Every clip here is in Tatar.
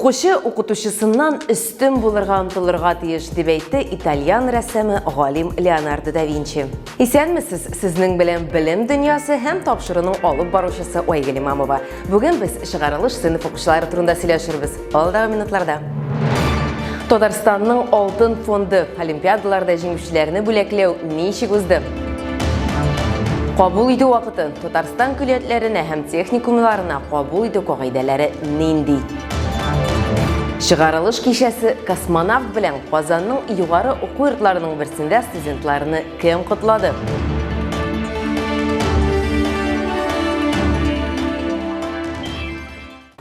Укучы укытучысыннан өстен булырга омтылырга тиеш, дип әйтте итальян рәссамы галим Леонардо да Винчи. Исәнмесез, сезнең белән Белем дөньясы һәм тапшыруның алып баручысы Айгөл Имамова. Бүген без чыгарылыш сыйныф укучылары турында сөйләшербез. Алдагы минутларда. Татарстанның алтын фонды олимпиадаларда җиңүчеләрне бүләкләү ничек узды? Кабул итү вакыты Татарстан көллиятләренә һәм техникумнарына кабул итү кагыйдәләре нинди? Чыгарылыш кичәсе космонавт белән Казанның югары уку йортларының берсендә студентларны кем котлады?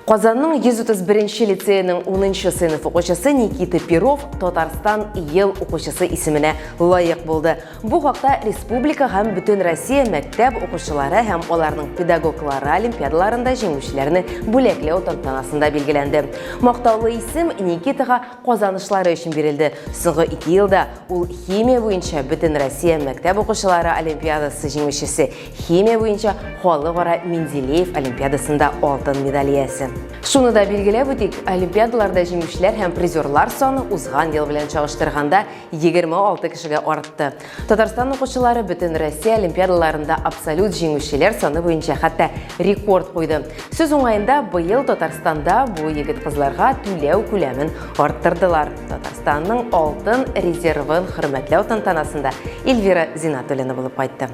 Казанның 131 нче лицееның 10 нчы сыйныф укучысы Никита Перов Татарстан ел укучысы исеменә лаек булды. Бу хакта республика һәм бөтен Россия мәктәп укучылары һәм аларның педагоглары олимпиадаларында җиңүчеләрне бүләкләү тантанасында билгеләнде. Мактаулы исем Никитага казанышлары өчен бирелде. Соңгы ике елда ул химия буенча бөтен Россия мәктәп укучылары олимпиадасы җиңүчесе, Химия буенча халыкара Менделеев олимпиадасында алтын медаль иясе. Шуны да билгеләп үтик, олимпиадаларда җиңүчеләр һәм призерлар саны узган ел белән чагыштырганда 26 кешегә артты. Татарстан укучылары бөтен Россия олимпиадаларында абсолют җиңүчеләр саны буенча хәтта рекорд куйды. Сүз уңаенда, быел Татарстанда бу егет-кызларга түләү күләмен арттырдылар. Татарстанның алтын резервын хөрмәтләү тантанасында Эльвира Зинатуллина булып кайтты.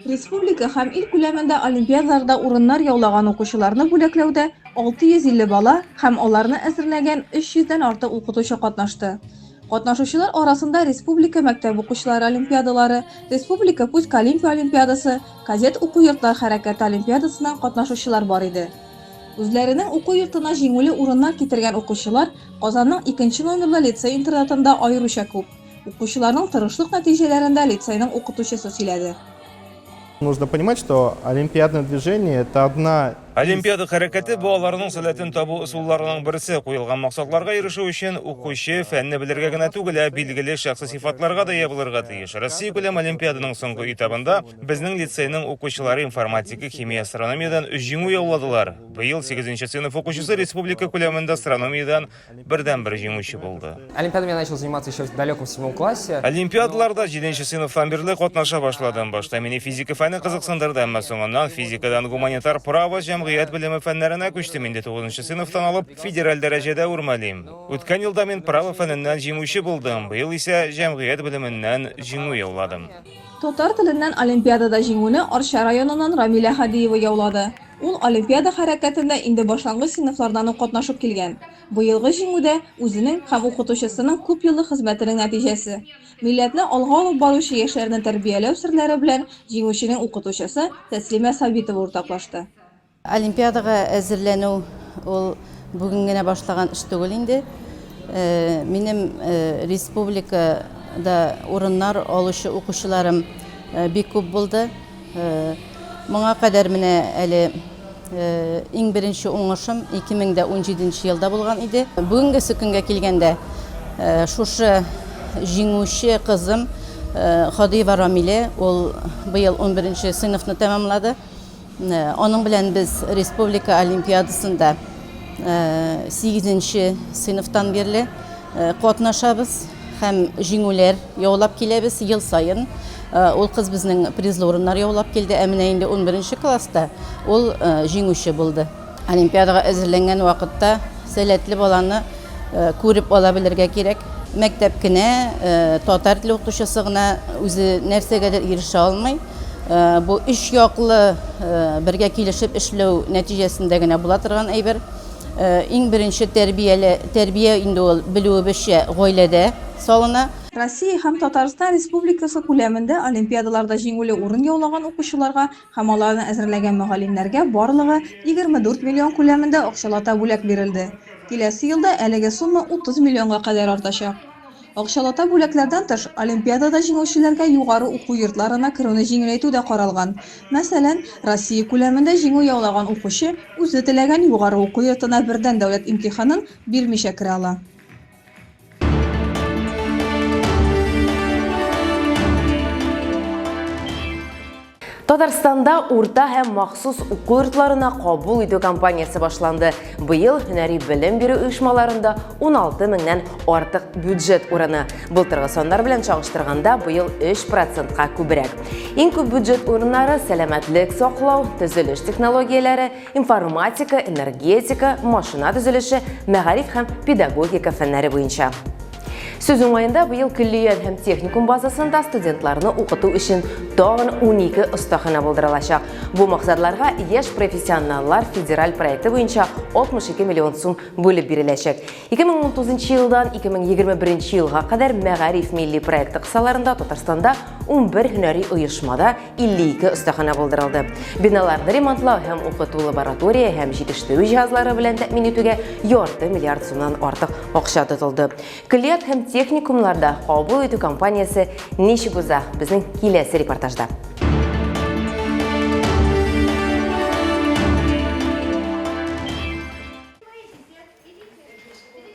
Республика һәм ил күләмендә олимпиадаларда урыннар яулаган укучыларны бүләкләүдә 650 бала һәм аларны әзерләгән 300 дән артык укытучы катнашты. Катнашучылар арасында республика мәктәп укучылары олимпиадалары, республика Путь к Олимпу олимпиадасы, кадет уку йортлар хәрәкәте олимпиадасыннан катнашучылар бар иде. Үзләренең уку йортына җиңүле урыннар китергән укучылар Казанның икенче номерлы лицей-интернатында аеруча күп. Укучыларның тырышлык нәтиҗәләрен дә лицейның укытучысы сөйләде. Нужно понимать, что олимпиадное движение это одна Олимпиада хәрәкәте балаларның сәләтен табу ысулларының берсе. Куелган максатларга ирешү өчен укучы фәнне белергә генә түгел, ә билгеле шәхси сыйфатларга да ия булырга тиеш. Россиякүләм олимпиаданың соңгы этабында Безнең лицейның укучылары информатика, химия, астрономиядән өч җиңү яуладылар. Быел сигезенче сыйныф укучысы республика күләмендә астрономиядән бердәнбер җиңүче булды. Олимпиадами я начал заниматься еще в далеком седьмом классе. Олимпиадаларда җиденче сыйныфтан бирле катнаша башладым. Башта мине физика фәне кызыксындырды, әмма соңыннан физикадан гуманитар, право, җәмгыять белеме фәннәренә күчтем. Инде тугызынчы сыйныфтан алып федераль дәрәҗәдә үрмәлим. Үткән елда мин право фәненнән җиңүче булдым, быел исә җәмгыять белеменнән җиңү яуладым. Татар теленнән олимпиадада җиңүне Арча районыннан Рамилә Һадиева яулады. Ул олимпиада хәрәкәтендә инде башлангыч сыйныфлардан ук катнашып килгән. Быелгы җиңү дә, үзенең һәм укытучысының күпьеллык хезмәтенең нәтиҗәсе. Милләтне алга алып баручы яшьләрне тәрбияләү серләре белән җиңүченең укытучысы Тәслимә Сабитова уртаклашты. Олимпиадага әзерләнү ул бүген генә башлаган эш түгел инде. Минем республикада урыннар алучы укучыларым бик күп булды. Моңа кадәр менә әле иң беренче уңышым 2017 елда булган иде. Бүгенгесе көнгә килгәндә, шушы җиңүче кызым Һадиева Рамилә, ул быел 11 сыйныфны тәмамлады. Аның белән без республика олимпиадасында сигезенче сыйныфтан бирле катнашабыз һәм җиңүләр яулап киләбез ел саен. Ул кыз безнең призлы урыннар яулап килде, ә менә инде унберенче класста ул җиңүче булды. Олимпиадага әзерләнгән вакытта сәләтле баланы күреп ала белергә кирәк. Мәктәп кенә, татар теле укытучысы гына үзе нәрсәгәдер ирешә алмый. Бу өч яклы бергә килешеп эшләү нәтиҗәсендә генә була торган әйбер. Иң беренче тәрбияле, тәрбия инде ул белүебезчә гаиләдә салына. Россия һәм Татарстан Республикасы күләмендә олимпиадаларда җиңүле урын яулаган укучыларга һәм аларны әзерләгән мөгаллимнәргә барлыгы 24 миллион күләмендә акчалата бүләк бирелде. Киләсе елда әлеге сумма 30 миллионга кадәр артачак. Акчалата бүләкләрдән тыш, олимпиадада җиңүчеләргә югары уку йортларына керүне җиңеләйтү дә каралган. Мәсәлән, Россия күләмендә җиңү яулаган укучы үзе теләгән югары уку йортына бердәм дәүләт имтиханын бирмичә керә ала. Татарстанда урта һәм махсус уку йортларына кабул итү кампаниясе башланды. Быел һөнәри белем бирү оешмаларында 16 меңнән артык бюджет урыны. Былтыргы саннар белән чагыштырганда быел 3 процентка күбрәк. Иң күп бюджет урыннары сәламәтлек саклау, төзелеш технологияләре, информатика, энергетика, машина төзелеше, мәгариф һәм педагогика фәннәре буенча. Сүз уңаенда, быел көллият һәм техникум базасында студентларны укыту өчен тагын 12 остаханә булдырылачак. Бу максатларга Яшь профессионаллар федераль проекты буенча 62 миллион сум бүлеп биреләчәк. 2019 елдан 2021 елга кадәр Мәгариф милли проекты кысаларында Татарстанда 11 һөнәри оешмада 52 остаханә булдырылды. Биналарны ремонтлау һәм укыту лаборатория һәм җитештерү җиһазлары белән тәэмин итүгә ярты миллиард сумнан артык акча тотылды. Көллият һәм техникумнарда кабул итү кампаниясе ничек уза? Безнең киләсе репортажда.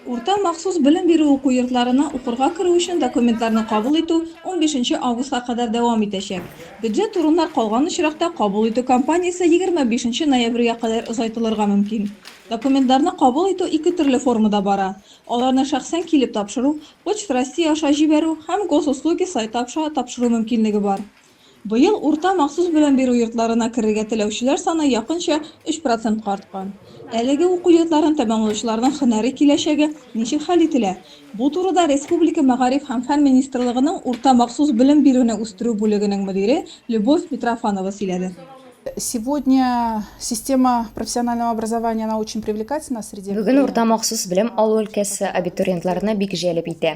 Урта махсус белем бирү уку йортларына укырга керү өчен документларны кабул итү унбишенче августка кадәр дәвам итәчәк. Бюджет урыннар калган очракта кабул итү кампаниясе 25 нче ноябрьгә кадәр озайтылырга мөмкин. Документларны кабул итү ике төрле формада бара. Аларны шәхсән килеп тапшыру, Почта России аша җибәрү һәм Госуслуги сайты аша тапшыру мөмкинлеге бар. Быел урта махсус белем бирү йортларына керергә теләүчеләр саны якынча өч процентка арткан. Әлеге уку йортларын тәмамлаучыларның һөнәри киләчәге ничек хәл ителә? Бу турыда республика Мәгариф һәм фән министрлыгының урта махсус белем бирүне үстерү бүлегенең мөдире Любовь Митрофанова сөйләде. Сегодня система профессионального образования, она очень привлекательна среди Бүген урта махсус белем алу өлкәсе абитуриентларны бик җәлеп итә.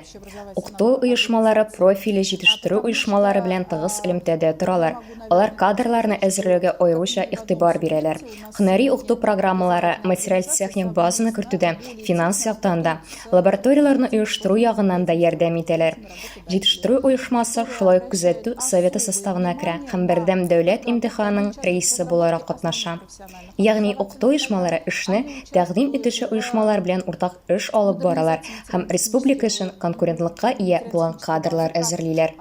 Укыту оешмалары профильле җитештерү оешмалары белән тыгыз элемтәдә торалар, алар кадрларны әзерләүгә аеруча игътибар бирәләр. Һөнәри укыту программалары, материаль-техник базаны кертүдә финанс яктан да, лабораторияләрне оештыру ягыннан да ярдәм итәләр. Җитештерү оешмасы шулай ук күзәтү советы составына керә һәм бердәм дәүләт имтиханының рәисе буларак катнаша. Ягъни укыту оешмалары эшне тәкъдим итүче оешмалар белән уртак эш алып баралар һәм республика өчен конкурентлыкка ия булган кадрлар әзерлиләр.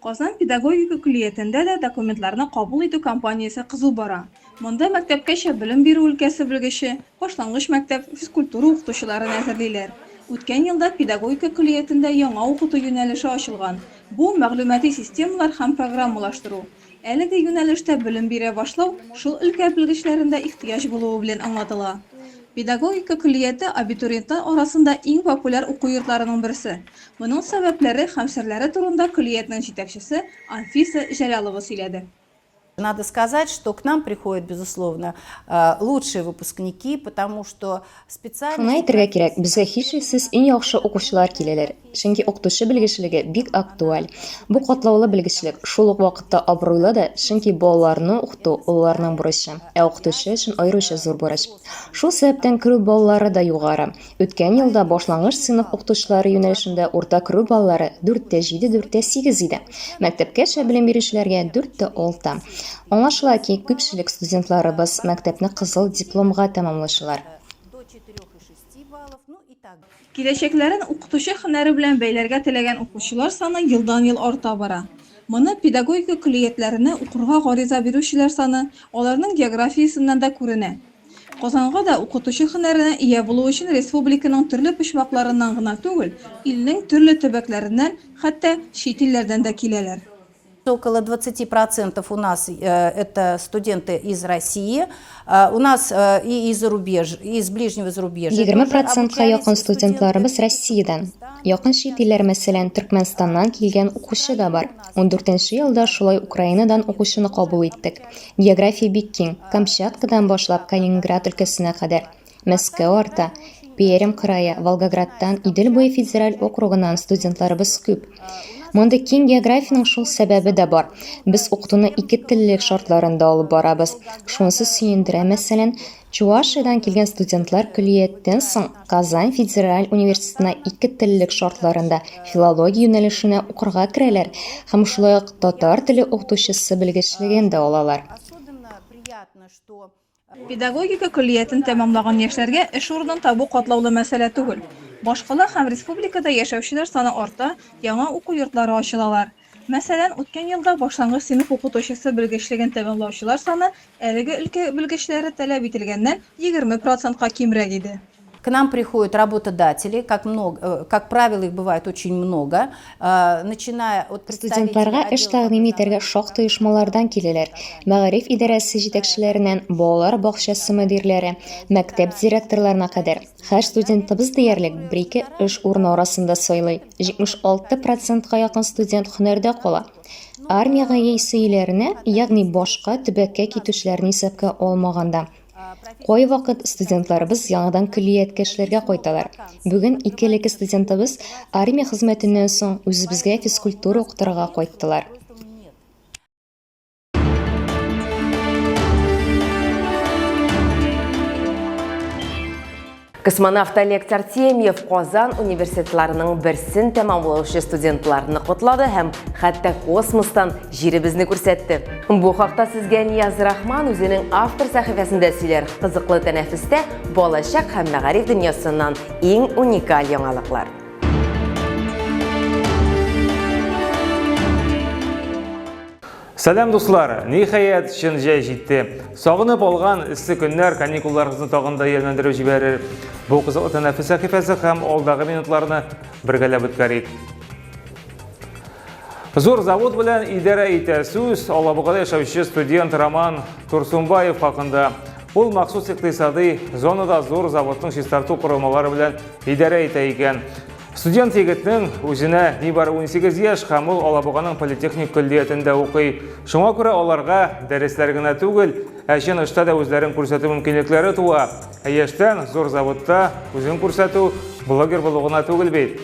Казан педагогика көллиятендә дә документларны кабул итү кампаниясе кызу бара. Монда мәктәпкәчә белем бирү өлкәсе белгече, башлангыч мәктәп, физкультура укытучыларын әзерлиләр. Үткән елда педагогика көллиятендә яңа укыту юнәлеше ачылган. Бу, мәгълүмати системалар һәм программалаштыру. Әлеге юнәлештә белем бирә башлау шул өлкә белгечләрендә ихтыяҗ булуы белән аңлатыла. Педагогика көллияте абитуриентлар арасында иң популяр уку йортларының берсе. Моның сәбәпләре һәм серләре турында көллиятнең җитәкчесе Анфиса Җәлалова сөйләде. Надо сказать, что к нам приходят, безусловно, э, лучшие выпускники, потому что специально... Шуны әйтергә кирәк, безгә һичшиксез иң яхшы укучылар киләләр. Чөнки укытучы белгечлеге бик актуаль. Бу катлаулы белгечлек, шул ук вакытта абруйлы да, чөнки балаларны укыту, олыларның бурычы, ә укытучы өчен аеруча зур бурыч. Шул сәбәптән керү баллары да югары. Үткән елда башлангыч сыйныф укытучылары юнәлешендә урта керү баллары 4,7, 4,8 иде. Мәктәпкәчә белем бирүчеләргә 4,6. Аңлашыла ки, күпчелек студентларыбыз мәктәпне кызыл дипломга тәмамлаучылар. Киләчәкләрен укытучы һөнәре белән бәйләргә теләгән укучылар саны елдан-ел арта бара. Моны педагогика көллиятләренә укырга гариза бирүчеләр саны, аларның географиясеннән дә күренә. Казанга да укытучы һөнәренә ия булу өчен республиканың төрле почмакларыннан гына түгел, илнең төрле төбәкләреннән, хәтта чит илләрдән дә киләләр. Около 20 процентов у нас э, это студенты из России, э, у нас э, и из зарубеж, из ближнего зарубежья. 20 процентка якын студентларыбыз Россиядән. Якын чит илләр, мәсәлән, Төркмәнстаннан килгән укучы да бар. 14 елда шулай Украинадан укучыны кабул иттек. География бик киң, Камчаткадан башлап Калининград өлкәсенә кадәр. Мәскәү арта, Пермь крае, Волгоградтан, Идел буе федераль округыннан студентларыбыз күп. Мондый киң географиянең шул сәбәбе дә бар. Без укытуны ике теллелек шартларында алып барабыз. Шунысы сөендерә, мәсәлән, Чувашиядән килгән студентлар көллияттән соң Казан федераль университетына ике теллелек шартларында филология юнәлешенә укырга керәләр һәм шулай ук татар теле укытучысы белгечлеген дә алалар. Педагогика көллиятен тәмамлаган яшьләргә эш урынын табу катлаулы мәсьәлә түгел. Башкала һәм республикада яшәүчеләр саны арта, яңа уку йортлары ачылалар. Мәсәлән, үткән елда башлангыч сыйныф укытучысы белгечлеген тәмамлаучылар саны әлеге өлкә белгечләре таләп ителгәннән 20 процентка кимрәк иде. К нам приходят работодатели, как много, э, как правило, их бывает очень много, э, начиная от представителей Студентларга эш отдела тәкъдим итәргә шактый оешмалардан киләләр. Мәгариф идарәсе җитәкчеләреннән балалар бакчасы мөдирләре, мәктәп директорларына кадәр. Һәр студентыбыз диярлек бер-ике эш урыны арасында сайлый. 76 процентка якын студент һөнәрдә кала. Армиягә яисә өйләренә, ягъни башка төбәккә китүчеләрне исәпкә алмаганда. Кайвакыт студентларыбыз яңадан көллияткә эшләргә кайталар. Бүген ике элекке студентыбыз армия хезмәтеннән соң үзебезгә физкультура укытырга кайттылар. Космонавт Олег Артемьев Казан университетларының берсен тәмамлаучы студентларны котлады һәм хәтта космостан җиребезне күрсәтте. Бу хакта сезгә Нияз Рахман үзенең автор сәхифәсендә сөйләр. Кызыклы тәнәфестә балачак һәм мәгариф дөньясыннан иң уникаль яңалыклар. Сәлам, дуслар! Ниһаять, чын җәй җитте. Сагынып алган эссе көннәр каникулларыгызны тагын да ямьләндереп җибәрер. Бу кызыклы тәнәфес сәхифәсе һәм алдагы минутларны бергәләп үткәрик. Зур завод белән идарә итә сүз Алабугада яшәүче студент Роман Турсунбаев хакында. Ул махсус икътисадый зонада зур заводның чистарту корылмалары белән идарә итә икән. Студент егетнең үзенә нибары 18 яшь һәм ул Алабуганың политехник көллиятендә укый. Шуңа күрә аларга дәресләр генә түгел, ә чын эштә дә үзләрен күрсәтү мөмкинлекләре туа. Ә яшьтән зур заводта үзен күрсәтү блогер булу гына түгел бит.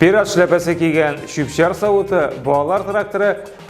Пират шляпасы кигән чүп-чар савыты, балалар тракторы,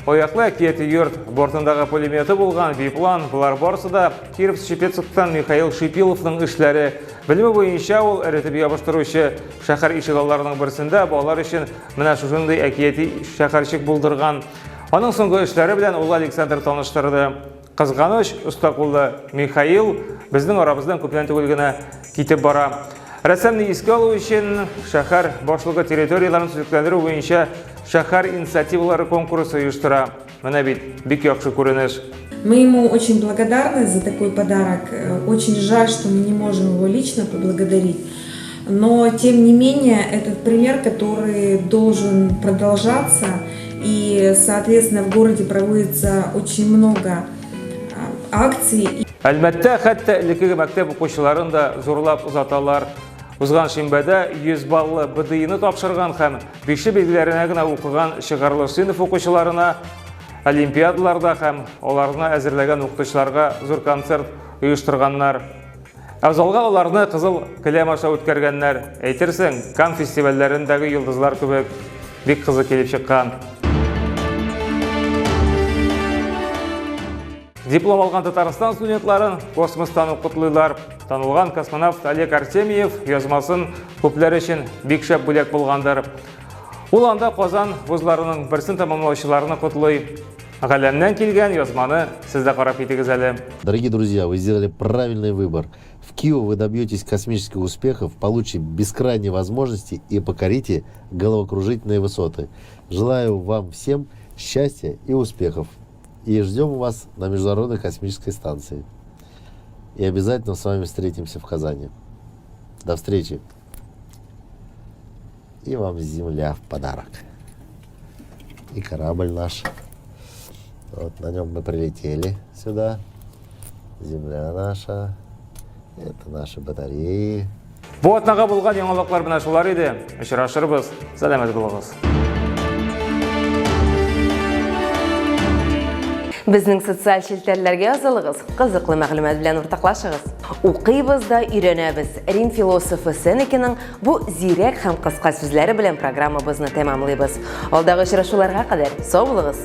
аяклы әкияти йорт, бортындагы пулеметы булган биплан, болар барысы да Кировск-Чепецктан Михаил Шипиловның эшләре. Белеме буенча ул эретеп ябыштыручы. Шәһәр ишегалларының берсендә балалар өчен менә шушындый әкияти шәһәрчек булдырган. Аның соңгы эшләре белән улы Александр таныштырды. Кызганыч, оста куллы Михаил безнең арабыздан күптән түгел генә китеп бара. Рәссамны искә алу өчен шәһәр башлыгы территорияләрен төзекләндерү буенча шәһәр инициативалары конкурсы оештыра. Менә бит, бик яхшы күренеш. Мы ему очень благодарны за такой подарок. Очень жаль, что мы не можем его лично поблагодарить. Но, тем не менее, этот пример, который должен продолжаться, и, соответственно, в городе проводится очень много акций. Әлмәттә хәтта элеккеге мәктәп укучыларын да зурлап озаталар. Узган шимбәдә 100 баллы БДИны тапшырган һәм бишле билгеләренә генә укыган чыгарылыш сыйныф укучыларына олимпиадаларда һәм аларны әзерләгән укытучыларга зур концерт оештырганнар. Ә залга аларны кызыл келәм аша үткәргәннәр. Әйтерсең, Кан фестивальләрендәге йолдызлар кебек. Бик кызык килеп чыккан. Диплом алган Татарстан студентларын космостан ук котлыйлар. Танылган космонавт Олег Артемьев язмасын күпләр өчен бик шәп бүләк булгандыр. Ул анда Казан вузларының берсен тәмамлаучыларны котлый. Галәмнән килгән язманы сез дә карап китегез әле. Дорогие друзья, вы сделали правильный выбор. В КИО вы добьетесь космических успехов, получите бескрайние возможности и покорите головокружительные высоты. Желаю вам всем счастья и успехов. И ждем вас на Международной космической станции. И обязательно с вами встретимся в Казани. До встречи! И вам земля в подарок. И корабль наш. Вот на нем мы прилетели сюда. Земля наша. Это наши батареи. Бу атнага булган яңалыклар менә шулар иде. Очрашырбыз. Сәламәт булыгыз. Безнең социаль челтәрләргә язылыгыз, кызыклы мәгълүмат белән уртаклашыгыз. Укыйбыз да өйрәнәбез. Рим философы Сенекиның бу зирәк һәм кыска сүзләре белән программабызны тәмамлыйбыз. Алдагы очрашуларга кадәр сау булыгыз!